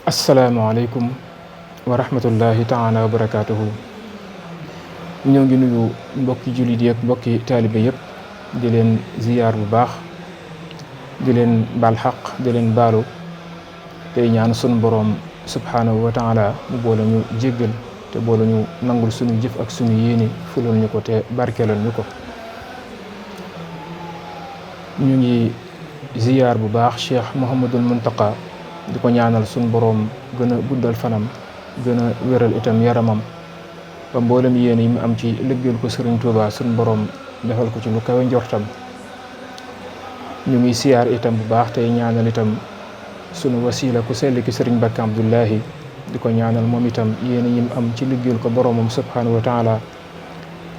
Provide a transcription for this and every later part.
asalaamaaleykum wa rahmatullahi taala wa barakaatuhu. ñoo ngi nuyu mbokki jullit yi ak mbokki taalibe yëpp di leen ziyaar bu baax di leen baal xaq di leen baalu tey ñaan sunu boroom subhaanahu wa taala mu boole ñu jéggal te boole ñu nangul sunu jëf ak sunu yéene fulal ñu ko te barkeelal ñu ko. ñu ngi ziyaar bu baax Cheikh Mouhamadul Muntaqa di ko ñaanal sunu boroom gën a guddal fanam gën a wéral itam yaramam ba mboolem yéene yi mu am ci liggéeyal ko Serigne Touba sunu boroom defal ko ci lu kawe njortam. ñu ngi siyaar itam bu baax tey ñaanal itam sunu wasila ku sell ki Serigne Bakka Abdullahi di ko ñaanal moom itam yéene yi mu am ci liggéeyal ko boroomam subhanahu wa taala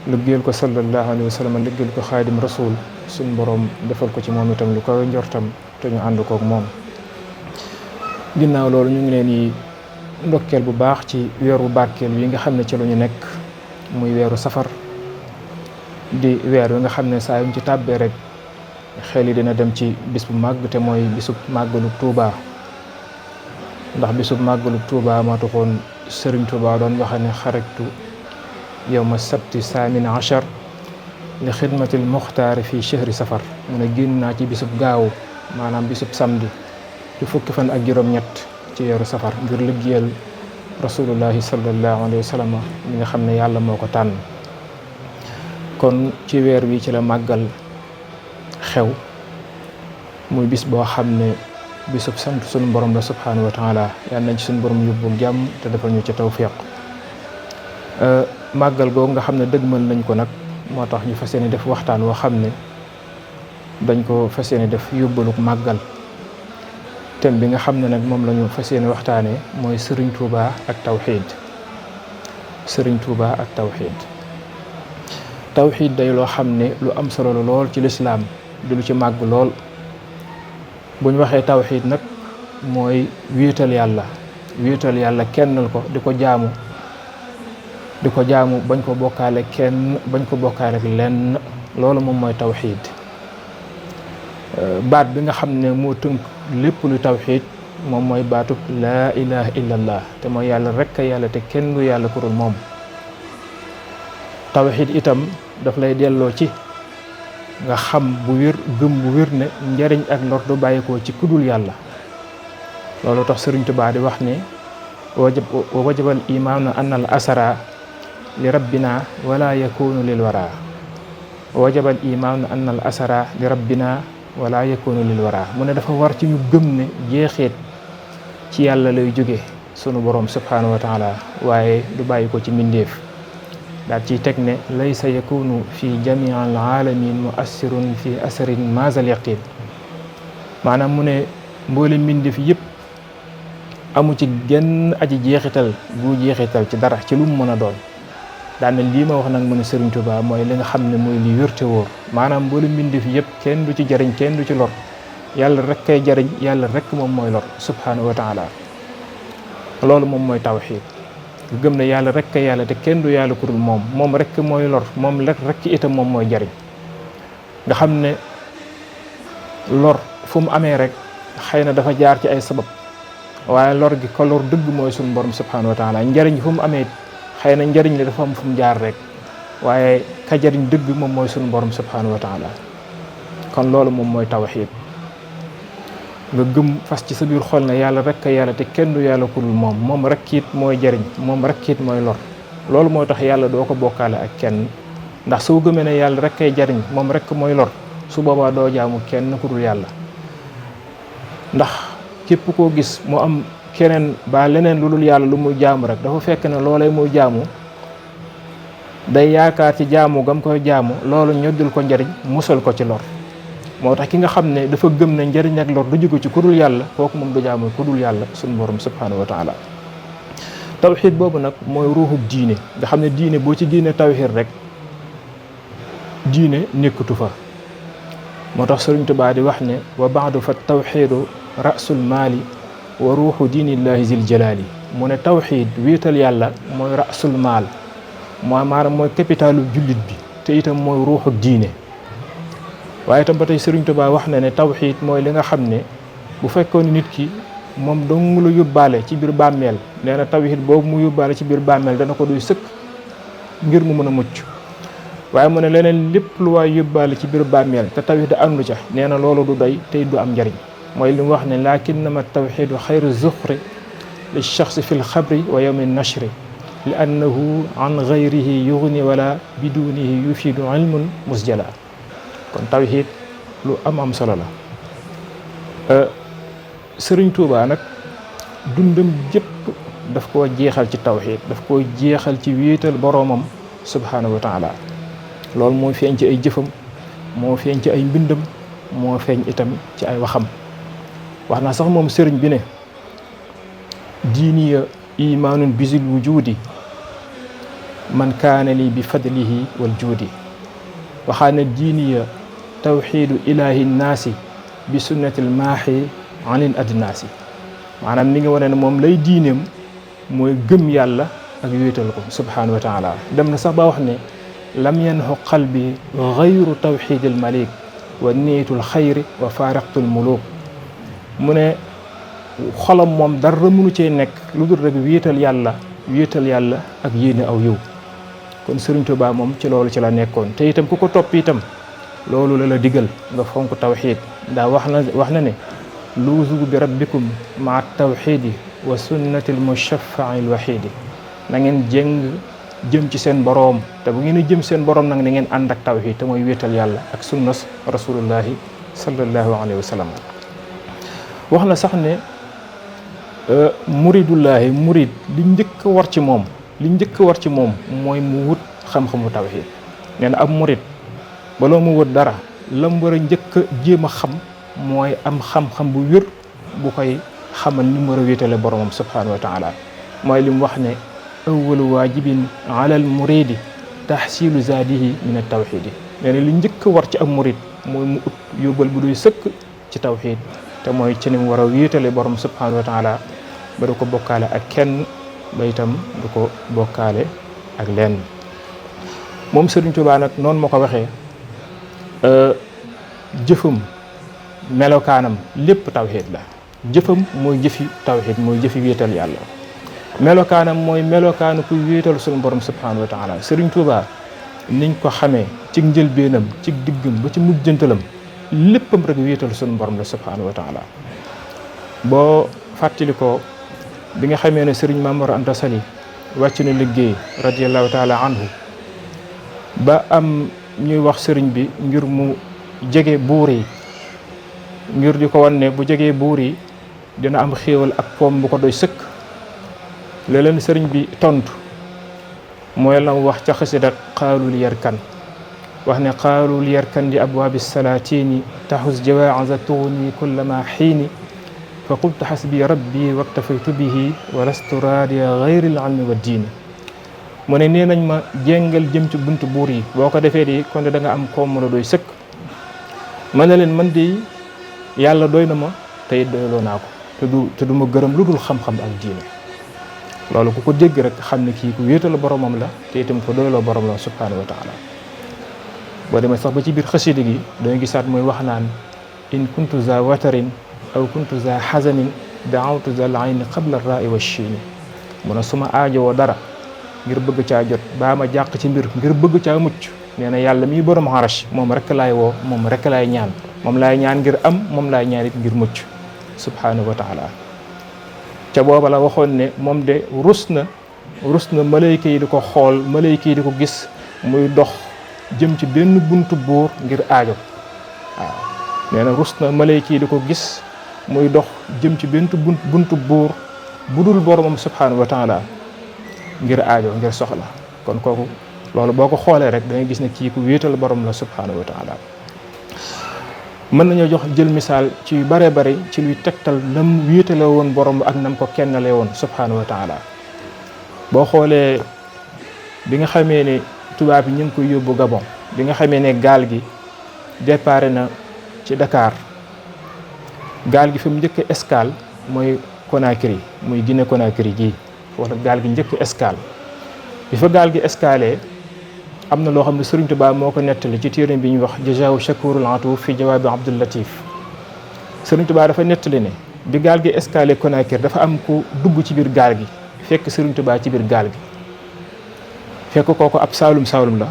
liggéeyal ko sallallahu alayhi wa sallam liggéeyal ko xaadim rasul sunu boroom defal ko ci moom itam lu kawe njortam te ñu ànd kook moom. ginnaaw loolu ñu ngi leen di ndokkeel bu baax ci weeru barkeel wi nga xam ne ci lu ñu nekk muy weeru safar di weer wi nga xam ne saa yuñ ci tàbbee rek xel yi dina dem ci bis bu màgg te mooy bisub màggalu Tuuba ndax bisub màggalu Tuuba maa taxoon Sëriñ Tuuba doon waxe ne xarajtu yawma sabti saamin achar li xidmatil muxtaari fii chahri safar mu ne génn naa ci bisub gaawu maanaam bisub samedi ci fukki fan ak juróom-ñett ci weeru safar ngir liggéeyal rasulullahi sallallahu alayhi wa sallam mi nga xam ne yàlla moo ko tànn. kon ci weer wi ci la màggal xew muy bis boo xam ne bisub sant sunu borom la subhanahu wa taala yàlla nañ ci sunu borom yóbbu jàmm te defal ñu ci tawfiq. màggal googu nga xam ne dëgmal nañ ko nag moo tax ñu fas yéene def waxtaan woo xam ne dañ ko fas yéene def yóbbaluk màggal. thème bi nga xam ne nag moom la ñu fas yéene waxtaanee mooy Serigne Touba ak tawxiid. Serigne Touba ak tawxiid. tawxiid day loo xam ne lu am solo lool ci lislaam di lu ci màgg lool bu ñu waxee tawxiid nag mooy wéetal yàlla kennal ko di ko jaamu bañ ko bokkaale kenn bañ ko bokkaale lenn loolu moom mooy tawxiid. baat bi nga xam ne moo tënk lépp lu tawxiid moom mooy baatub laa ilaha illallah te mooy yàlla rekk yàlla te kenn du yàlla ku dul moom. tawxiid itam daf lay delloo ci nga xam bu wér gëm bu wér ne njariñ ak lor du bàyyikoo ci ku dul yàlla. loolu tax Sëriñ Tuubaa di wax ne wajabal imaanu annal asara li rabbina wala yakunu lil wara wajabal imaanu annal asara li rabbina wala yakunu lil wara mu ne dafa war ci ñu gëm ne jeexeet ci yàlla lay jóge sunu borom subhanahu wa taala waaye du bàyyi ko ci mbindeef daal ciy teg ne laysa yakunu fi jamii al alamin muassirun fi asarin mazal yaqin maanaam mu ne mboole mbindeef yëpp amu ci genn aji jeexital bu jeexital ci dara ci lu mu mën a doon daane lii ma wax nag mu ne Serigne Touba mooy li nga xam ne mooy li wérte wóor maanaam mboolu mbindeef yëpp kenn du ci jariñ kenn du ci lor yàlla rek kay jariñ yàlla rek moom mooy lor subhanahu wa taala. loolu moom mooy tawxiid gëm ne yàlla rek kay yàlla te kenn du yàlla ku dul moom rek mooy lor moom rek itam moom mooy jariñ nga xam ne lor fu mu amee rek xëy na dafa jaar ci ay sabab waaye lor gi ko lor dëgg mooy suñu borom subhanahu wa taala njariñ fu mu amee xëy na njariñ la dafa am fu mu jaar rek waaye ka jariñ dëgg moom mooy sunu borom subhanahu wa taala. kon loolu moom mooy tawxiid nga gëm fas ci sa biir xol ne yàlla rek ka yàlla te kenn du yàlla ku dul moom rek it mooy jariñ moom rek it mooy lor. loolu mooy tax yàlla doo ko bokkaale ak kenn ndax soo gëmee ne yàlla rek kay jariñ moom rek mooy lor su boobaa doo jaamu kenn ku dul yàlla. ndax képp koo gis mu am keneen ba leneen lu dul yàlla lu muy jaamu rek dafa fekk ne loolee muy jaamu day yaakaar ci jaamu gam koy jaamu loolu ñoddul ko njariñ musal ko ci lor. moo tax ki nga xam ne dafa gëm ne njariñ ak lor du jóge ci ku dul yàlla kooku moom du jaamu ku dul yàlla suñu borom subhanahu wa taala. tawxiid boobu nag mooy ruuxub diine nga xam ne diine boo ci génne tawxiid rek diine nekkatu fa. moo tax Sëriñ Tuubaa di wax ne wa baadu fa tawxiidu rasul maali wa ruuxu diinillahi zil jalaali mu ne tawxiid wéetal yàlla mooy rasul maal maanaam mooy capitalu jullit bi te itam mooy ruuxu diine. waaye itam ba tey Sëriñ Tuubaa wax na ne tawxiid mooy li nga xam ne bu fekkoon nit ki moom dong la yóbbaale ci biir bàmmeel nee na tawhid boobu mu yóbbaale ci biir bàmmeel dana ko doy sëkk ngir mu mën a mucc waaye mu ne leneen lépp lu waay yóbbaale ci biir bàmmeel te tawhid àndu ca nee na loolu du doy tey du am njariñ mooy li mu wax ne lakinnama tawhidu xayru zuxri li shaxsi fi lxabri wa yawmi nashri li annahu an gayrihi yugni wala bidunihi yufidu ilmun musjala kon tawhid lu am solo la Sëriñ Tuubaa nag dundam jëpp daf koo jeexal ci tawhid daf koo jeexal ci wéetal boroomam subhaanahu wa taala loolu moo feeñ ci ay jëfam moo feeñ ci ay mbindam moo feeñ itam ci ay waxam wax naa sax moom sëriñ bi ne diiniya imaanun bisil wujudi man kaana li bi fadlihi wal juudi waxaa ne diiniya tawxiidu ilaahi naasi bi sunnatil maaxi anil adnaasi maanaam mi ngi wane ne moom lay diineem mooy gëm yàlla ak wéetal ko subhaanahu wa taala dem na sax ba wax ne lam yanxu qalbi gayru tawxiidil malik wa niitul xayri wa faaraqtul muluk mu ne xolam moom dara mënu cee nekk lu dul rek wéetal yàlla ak yéene aw yiw kon Sëriñ Tuubaa moom ci loolu ci la nekkoon te itam ku ko topp itam loolu la digal nga fonk tawxiid ndaa wax na ne luuzu bi rabbikum maa tawxiidi wa sunnatil mushaffa'i alwaxiidi na ngeen jëm ci seen boroom te bu ngeen jëm seen boroom nag na ngeen ànd ak tawxiid te mooy wéetal yàlla ak sunnas rasulullahi sallallahu alayhi wa sallam wax na sax ne muridullahi murid li njëkk war ci moom mooy mu wut xam-xamu tawxiid nee na ab murid baloo mu wut dara lam war a njëkk a jéem a xam mooy am xam-xam bu wér bu koy xamal ni mu war a wéetale boromam subhanahu wa taala mooy li mu wax ne awwalu waajibin ala al muridi tahsilu zaadihi min at tawxiidi nee na li njëkk war ci am murid mooy mu ut yóbbal bu doy sëkk ci tawxiid te mooy ci ni mu war a wéetale borom subhanahu wa taala ba du ko bokkaale ak kenn ba itam du ko bokkaale ak lenn moom Sëriñ Tuubaa nag noonu ma ko waxee jëfam melokaanam lépp tawxiid la jëfam mooy jëfi tawxiid mooy jëfi wéetal yàlla melokaanam mooy melokaanu kuy wéetal suñu borom subhanahu wa taala Sëriñ Tuubaa niñ ko xamee ci njëlbeenam ci diggam ba ci mujjantalam léppam rek wéetal suñu borom la subhanahu wa taala boo fàttali ko bi nga xamee ne Sëriñ Maamor Anta Sali wàcc na liggéey radiallahu taala anhu ba am ñuy wax sëriñ bi ngir mu jege buur yi ngir di ko wan ne bu jegee buur yi dina am xéewal ak poom bu ko doy sëkk la leen sëriñ bi tontu mooy la wax ca xasida qaalul yarkan wax ne qaalul yarkan di abwaabi salaatini taxus jawaaza tughni kullama xiini fa qultu xasbi rabbi waktafaytu bihi wa lastu raadiya gayri al ilmi wa diini mu ne nee nañ ma jéngal jëm ci buntu buur yi boo ko defee di kon da nga am koom mën a doy sëkk ma ne leen man de yàlla doy na ma te it doyloo naa ko te du ma gërëm lu dul xam-xam ak diine loolu ku ko dégg rek xam ne kii ku wéetal boromam la te itam ko doyloo borom la subhanahu wa taala boo demee sax ba ci biir xasida gi danga gisaat mooy wax naan in kuntu za watarin aw kuntu za xazanin daawtu za layni qabla rai wa chiini mu ne su ma aajowoo dara ngir bëgg caa jot baa ma jàq ci mbir ngir bëgg caa mucc nee na yàlla miy borom arash moom rek laay woo moom rek laay ñaan moom laay ñaan ngir am moom laay ñaan it ngir mucc subhanahu wa taala ca booba la waxoon ne moom de rus na malayka yi di ko xool malayka yi di ko gis muy dox jëm ci benn buntu buur ngir aajo waaw nee na rus na malayka yi di ko gis muy dox jëm ci benn buntu buur budul boromam subhanahu wa taala ngir aajo ngir soxla kon kooku loolu boo ko xoolee rek da ngay gis ne kii ku wéetal borom la subhanahu wa taala mën nañoo jël misaal ci yu bare bari ci luy tegtal nam wéetale woon borom ak nam ko kennale woon subhanahu wa taala boo xoolee bi nga xamee ne tubaab yi ñu ngi koy yóbbu Gabon bi nga xamee ne gaal gi déparé na ci Dakar gaal gi fi mu njëkk escale mooy Conakry muy Guinée Conakry gii wala gaal gi njëkk escale bi fa gaal gi escale am na loo xam ne Sëriñ Tuubaa moo ko nettali ci téere bi ñuy wax Jazaahu Shakurul Atuuf fi jawaabi Abdul Latif Sëriñ Tuubaa dafa nettali ne bi gaal gi escale Conakry dafa am ku dugg ci biir gaal gi fekk Sëriñ Tuubaa ci biir gaal gi fekk kooku ab saalum la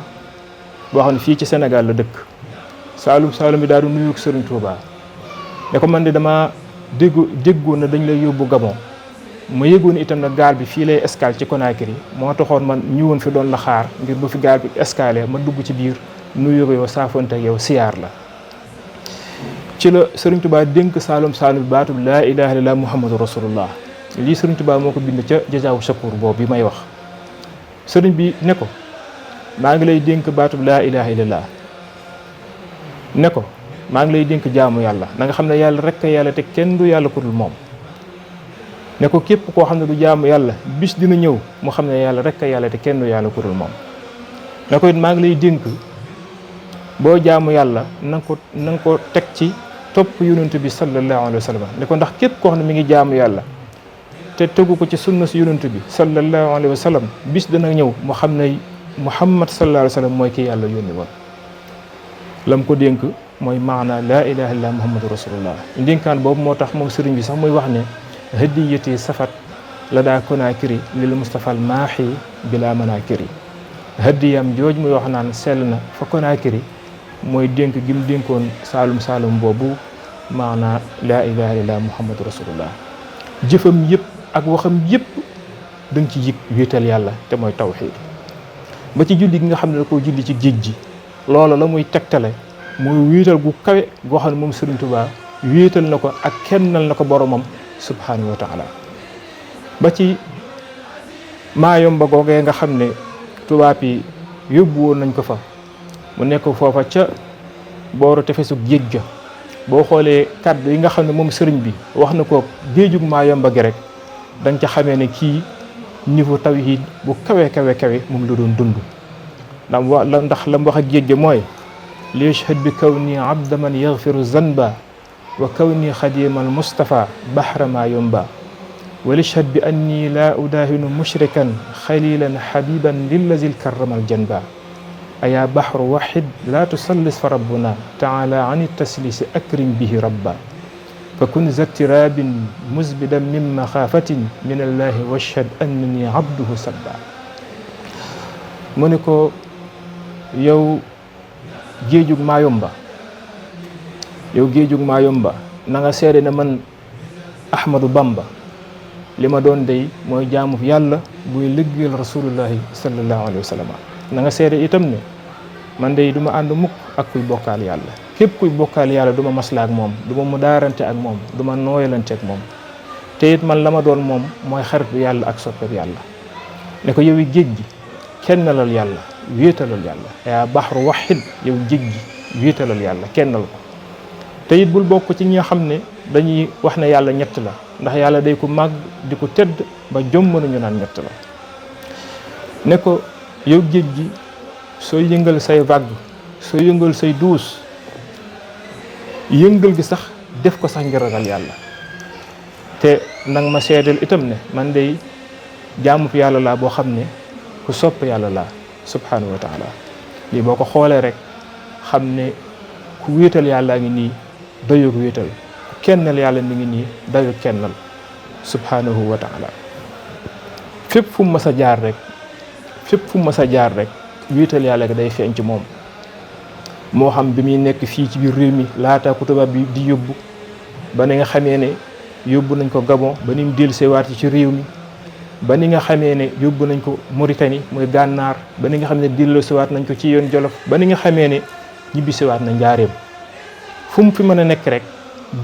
boo xam ne fii ci Sénégal la dëkk saalum bi daal di nuyu Sëriñ Tuubaa ne ko man de dama déggoon na dañ lay yóbbu Gabon ma yëgoon itam na gaal bi fii lay escale ci Conakry moo taxoon man ñëwoon fi doon la xaar ngir bu fi gaal bi escale ma dugg ci biir nuyu yow saafonte yow siyaar la ci la Sëriñ Tuubaa dénk saalum bi baatub laa ilaha illallah muhammadu rasulullah lii Sëriñ Tuubaa moo ko bind ca Jazaawu Shakuur boobu bi may wax sëriñ bi ne ko maa ngi lay dénk baatub laa ilaha illallah ne ko maa ngi lay dénk jaamu yàlla na nga xam ne yàlla rek a yàlla te kenn du yàlla ku dul moom ne ko képp koo xam ne du jaamu yàlla bis dina ñëw mu xam ne yàlla rek a yàlla te kenn du yàlla ku dul moom ne ko it maa ngi lay dénk boo jaamu yàlla na nga ko teg ci topp yonent bi sallallahu alayhi wa sallam ne ko ndax képp koo xam ne mi ngi jaamu yàlla te tegu ko ci sunna si yonent bi sallallahu alayhi wa sallam bis dana ñëw mu xam ne Muhammad sallallahu alayhi wa sallam mooy ki yàlla yónni woon lam ko dénk mooy maana laa ilaha illallah muhammadu rasulullah ndénkaan boobu moo tax moom sëriñ bi sax muy wax ne hadiyati safat la daa Conakry lil Mustafa al maahi bila manakiri hadiyam jooj muy wax naan sell na fa Conakry mooy dénk gi mu dénkoon saalum boobu maana laa ilaha illallah muhammadu rasulullah jëfam yëpp ak waxam yëpp danga ci yëg wéetal yàlla te mooy tawxiid ba ci julli gi nga xam ne da koo julli ci géej gi loolu la muy tegtale mooy wéetal gu kawe goo xam ne moom Sëriñ Tuubaa wéetal na ko ak kennal na ko boromam subhanahu wa taala ba ci Maayomba googee nga xam ne tubaab yi yóbbu woon nañ ko fa mu nekk foofa ca booru tefesu géej ga boo xoolee kàddu yi nga xam ne moom sëriñ bi wax na ko géejug Maayomba gi rek dañ ca xamee ne kii niveau tawhid bu kawe moom la doon dund ndax la mu wax ak géej ga mooy li yashhad bi kawni abda man yaghfiru zanba wa kawni xadimal Mustafa bahra Maayomba wa lishhad bi anni la udahinu mushrikan xalilan habiban lillazil karramal janba aya bahru wahid la tusallis fa rabbuna taala an taslisi akrim bihi rabba fa kun zattirabin musbidan min maxaafatin min allahi washhad annani abduhu sabba mu ne ko yow géejug Maayomba na nga seede ne man Ahmadu Bamba li ma doon dey mooy jaamu yàlla buy liggéeyal rasulullahi sallallahu alayhi wa sallam na nga seede itam ne man dey du ma ànd mukk ak kuy bokkaal yàlla képp kuy bokkaal yàlla du ma masla ak moom du ma mu daarante ak moom du ma nooyalante ak moom te it man la ma doon moom mooy xaritu yàlla ak soppeeb yàlla ne ko yow géej gi kennalal yàlla wéetalal yàlla yaa baxru waxid yow géej gi wéetalal yàlla kennal ko te it bul bokk ci ñi nga xam ne dañuy wax ne yàlla ñett la ndax yàlla day ko màgg di ko tedd ba jom mënuñu naan ñett la ne ko yow géej gi sooy yëngal say vague sooy yëngal say duus yëngal gi sax def ko sax ngir ragal yàlla te nag ma seedeel itam ne man day jaamu fi yàlla laa boo xam ne ku sopp yàlla laa subhanahu wa taala lii boo ko xoolee rek xam ne ku wéetal yàllaa ngi nii doyug wéetal ku kennal yàlla mi ngi nii doyug kennal subhanahu wa taala fépp fu mu mas a jaar rek wéetal yàlla gi day feeñ ci moom moo xam bi muy nekk fii ci biir réew mi laata ku tubaab bi di yóbbu ba ni nga xamee ne yóbbu nañ ko Gabon ba ni mu delluseewaat ci réew mi ba ni nga xamee ne yóbbu nañ ko Mauritanie muy gànnaar ba ni nga xam ne delluseewaat nañ ko ci yoon Jolof ba ni nga xamee ne ñibbisiwaat na njaareem fu mu fi mën a nekk rek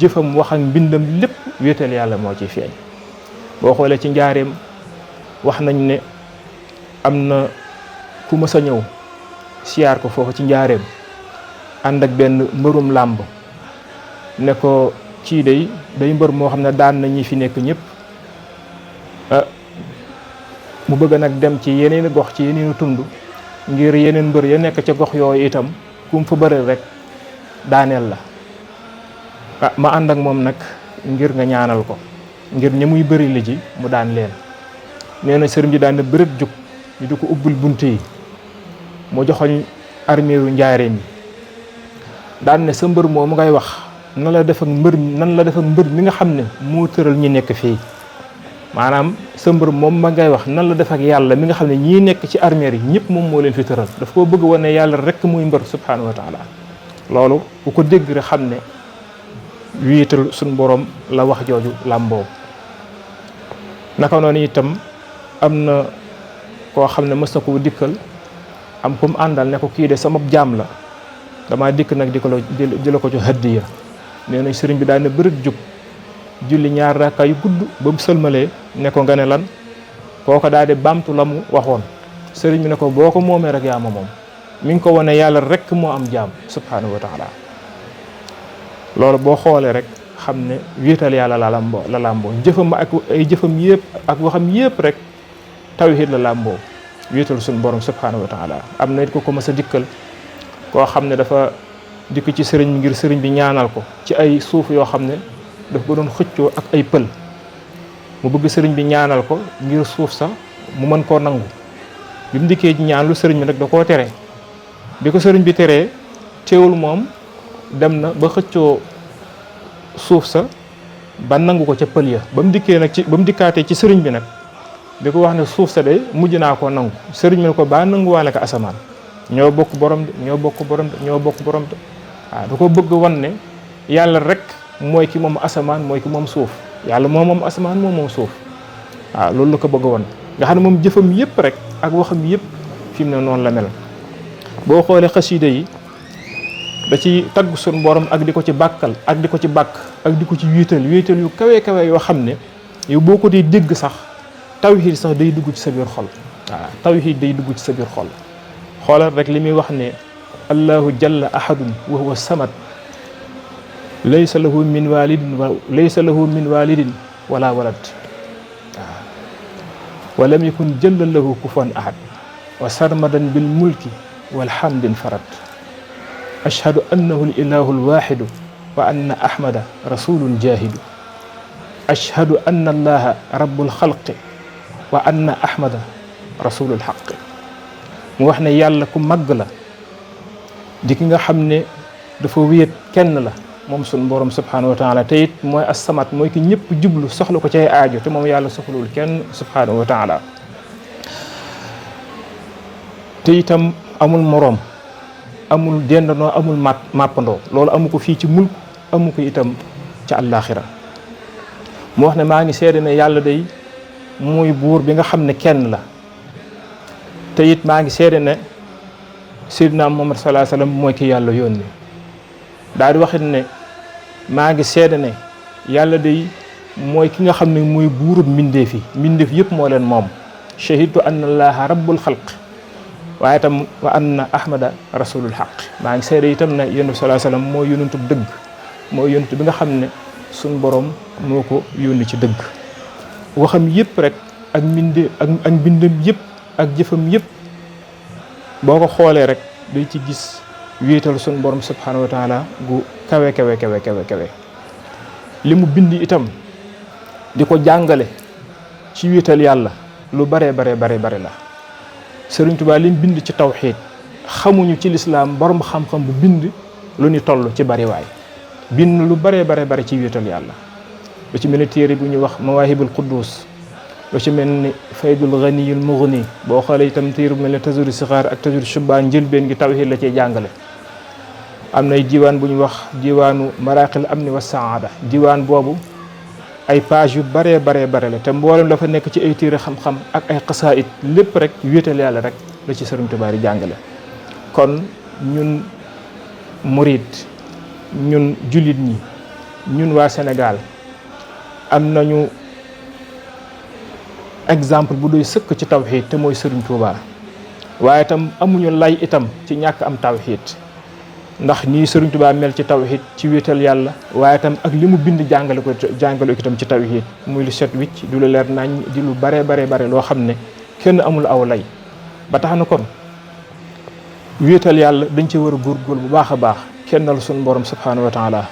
jëfam wax ak mbindam lépp wéetal yàlla moo ciy feeñ boo xoolee ci njaareem wax nañ ne am na ku mës a ñëw siyaar ko foofu ci njaareem ànd ak benn mbërum làmb ne ko kii day mbër moo xam ne daan na ñi fi nekk ñëpp mu bëgg nag dem ci yeneen gox ci yeneen tund ngir yeneen mbër ya nekk ca gox yooyu itam ku mu fa bëri rek daaneel la ma ànd ak moom nag ngir nga ñaanal ko ngir ña muy bëri li ji mu daan leen nee na sëriñ bi daan na bërëb jug ñu di ko ubbul bunt yi mu joxoñ armeeru njaareem yi daan ne sa mbër moomu ngay wax nan la def ak mbër mi nga xam ne moo tëral ñi nekk fii maanaam sa mbër moom ma ngay wax nan la def ak yàlla mi nga xam ne ñii nekk ci armeer yi ñëpp moom moo leen fi tëral daf koo bëgg wane yàlla rek muy mbër subhanahu wa taala loolu ku ko dégg rek xam ne wéetal suñ borom la wax jooju làmboo naka noonu itam am na koo xam ne mës na koo dikkal am ku mu àndal ne ko kii de sama jaam la damaa dikk nag di la ko jox hadiya nee na sëriñ bi daal ne bërët jug julli ñaar rakka yu gudd ba mu sëlmalee ne ko nga ne lan kooko daal di bamtu la mu waxoon sëriñ bi ne ko boo ko moomee rek yaa ma moom mi ngi ko wane yàlla rek moo am jaam subhanahu wa taala loolu boo xoolee rek xam ne wéetal yàlla la làmboo jëfam ak ay jëfam yëpp ak waxam yëpp rek tawhid la làmboo wéetal suñu borom subhanahu wa taala am na it ko mës a dikkal koo xam ne dafa dikk ci sëriñ bi ngir sëriñ bi ñaanal ko ci ay suuf yoo xam ne daf ko doon xëccoo ak ay pël mu bëgg sëriñ bi ñaanal ko ngir suuf sax mu mën koo nangu bi mu dikkee ñaan lu sëriñ bi nag da koo tere bi ko sëriñ bi teree teewul moom dem na ba xëccoo suuf sa ba nangu ko ca pël ya ba mu dikkaatee ci sëriñ bi nag di ko wax ne suuf sa de mujj naa koo nangu sëriñ bi ne ko ba nanguwaale ko asamaan ñoo bokk borom de waaw da ko bëgg wan ne yàlla rek mooy ki moom asamaan mooy ki moom suuf yàlla moom asamaan moom suuf waaw loolu la ko bëgg wan nga xam ne moom jëfam yëpp rek ak waxam yëpp fi mu ne noonu la mel boo xoolee xasida yi da ci tagg suñu borom ak di ko ci bàkkal ak di ko ci bàkk ak di ko ci wéetal yu kawe yoo xam ne yow boo ko dee dégg sax tawhid sax day dugg ci sa biir xol waaw tawhid day dugg ci sa biir xol xoolal rek li muy wax ne allahu jalla ahadun wa huwa samad laysa lahu min walidin wala walad waaw wa lam yakun jalla lahu kufuwan ahad wa sarmadan bil mulki walhamdin farad ashhadu annahu al ilahu al wahidu wa anna ahmada rasulun jahidu ashhadu anna allaha rabbul xalqi wa anna ahmada rasulul xaqi mu wax ne yàlla ku màgg la di ki nga xam ne dafa wéet kenn la moom suñu borom subhanahu wa taala te it mooy as-samad mooy ki ñëpp jublu soxla ko ci ay aajo te moom yàlla soxlawul kenn subhanahu wa taala te itam amul moroom amul dendandoo amul màppandoo loolu amu ko fii ci mulk amu ko itam ci àllaaxira mu wax ne maa ngi seede ne yàlla day mooy buur bi nga xam ne kenn la te it maa ngi seede ne Seydina Muhammad sallallahu alayhi wasallam mooy ki yàlla yónni daal di waxit ne maa ngi seede ne yàlla day mooy ki nga xam ne mooy buurub mbindeef yi mbindeef yëpp moo leen moom shahidtu anna allaha rabbul xalq waaye itam wa anna ahmada rasulul xaq maa ngi seede itam ne yonent bi sallallahu alayhi wasallam mooy yonentub dëgg mooy yonent bi nga xam ne suñ borom moo ko yónni ci dëgg waxam yëpp rek ak mbindam yëpp ak jëfam yëpp boo ko xoolee rek day ci gis wéetal suñ borom subhanahu wa taala gu kawe li mu bind itam di ko jàngale ci wéetal yàlla lu bare la Sëriñ Tuubaa li mu bind ci tawxiid xamuñu ci lislaam borom xam-xam bu bind lu ni toll ci bariwaay bind lu bare ci wéetal yàlla lu ci mel ni téere bu ñuy wax mawaahibul quddus lu ci mel ni faydul ghaniyul mughni boo xoolee itam téere bu mel ni tazuru sixaar ak tazuru shubaan njëlbeen gi tawxiid la cee jàngale am nay diwaan bu ñuy wax diwaanu maraqil amni wa saada diwaan boobu ay page yu bare la te mboolem dafa nekk ci ay téere xam-xam ak ay xasaayid lépp rek wéetal yàlla rek la ci Sëriñ Tuubaa di jàngale kon ñun murid ñun jullit ñi ñun waa Sénégal am nañu exemple bu doy sëkk ci tawxiid te mooy Sëriñ Tuubaa waaye itam amuñu lay itam ci ñàkk am tawxiid ndax nii Sëriñ Tuubaa mel ci tawxiid ci wéetal yàlla waaye itam ak li mu bind jàngale ko itam ci tawxiid muy lu set wicc du lu leer nañ di lu bare loo xam ne kenn amul aw lay ba tax na kon wéetal yàlla dañ ci war a góorgóorlu bu baax a baax kennal suñu borom subhanahu wa taala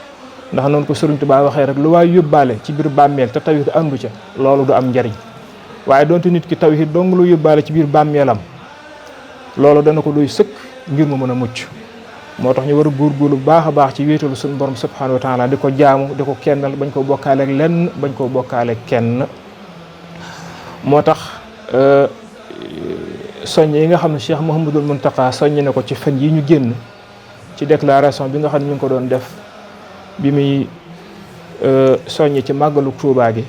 ndax noonu ko Sëriñ Tuubaa waxee rek lu waay yóbbaale ci biir bàmmeel te tawxiid àndu ca loolu du am njariñ waaye donte nit ki tawxiid dong lu yóbbaale ci biir bàmmeelam loolu dana ko doy sëkk ngir mu mën a mucc moo tax ñu war a góorgóorlu bu baax a baax ci wéetalu suñu borom subhanahu wa taala di ko jaamu di ko kennal bañ ko bokkaale ak lenn bañ koo bokkaale kenn. moo tax soññ yi nga xam ne Cheikh Mouhamadul Mountakha soññ na ko ci fan yi ñu génn ci déclaration bi nga xam ne ñu ngi ko doon def bi muy soññ ci màggalu Tuubaa gi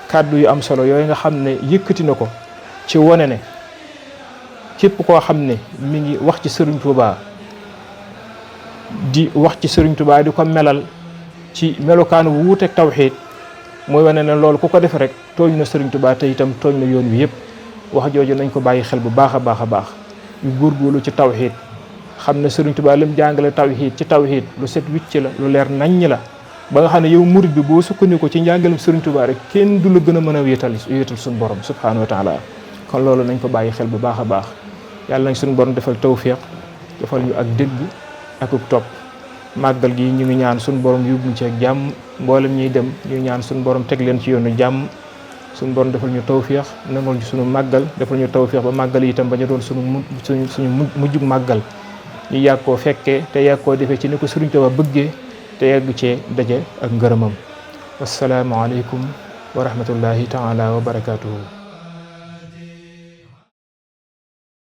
kàddu yu am solo yooyu nga xam ne yëkkati na ko ci wone ne képp koo xam ne mi ngi wax ci Sëriñ Tuubaa di wax ci Sëriñ Tuubaa di ko melal ci melokaanu bu wuuteeg tawxiid mooy wane ne loolu ku ko def rek tooñ na Sëriñ Tuubaa te itam tooñ na yoon wi yëpp. wax jooju nañ ko bàyyi xel bu baax a baax a baax yu góorgóorlu ci tawxiid xam ne Sëriñ Tuubaa lim jàngale tawxiid ci tawxiid lu set wicc la lu leer naññ la ba nga xam ne yow murid bi boo sukkandiku ci njàngalem Sëriñ Tuubaa rek kenn du la gën a mën a wéetal suñu borom subhaanahu wa taala kon loolu nañ ko bàyyi xel bu baax a baax yàlla nañ suñu borom defal tawfiq defal ñu ak dégg ak uk topp màggal gi ñu ngi ñaan suñu borom yóbbuñ ci ak jàmm mboolem ñuy dem ñu ñaan suñu borom teg leen ci yoonu jàmm suñu borom defal ñu tawfiq nangul ñu suñu màggal defal ñu tawfiq ba màggal itam ba ñu doon suñu mujjug màggal ñu yàgg koo fekkee te yàgg koo defee ci ni ko Sëriñ Tuubaa bëggee te yàgg cee daje ak ngërëmam wassalaamu aleykum wa rahmatullahi taala wa barakaatuhu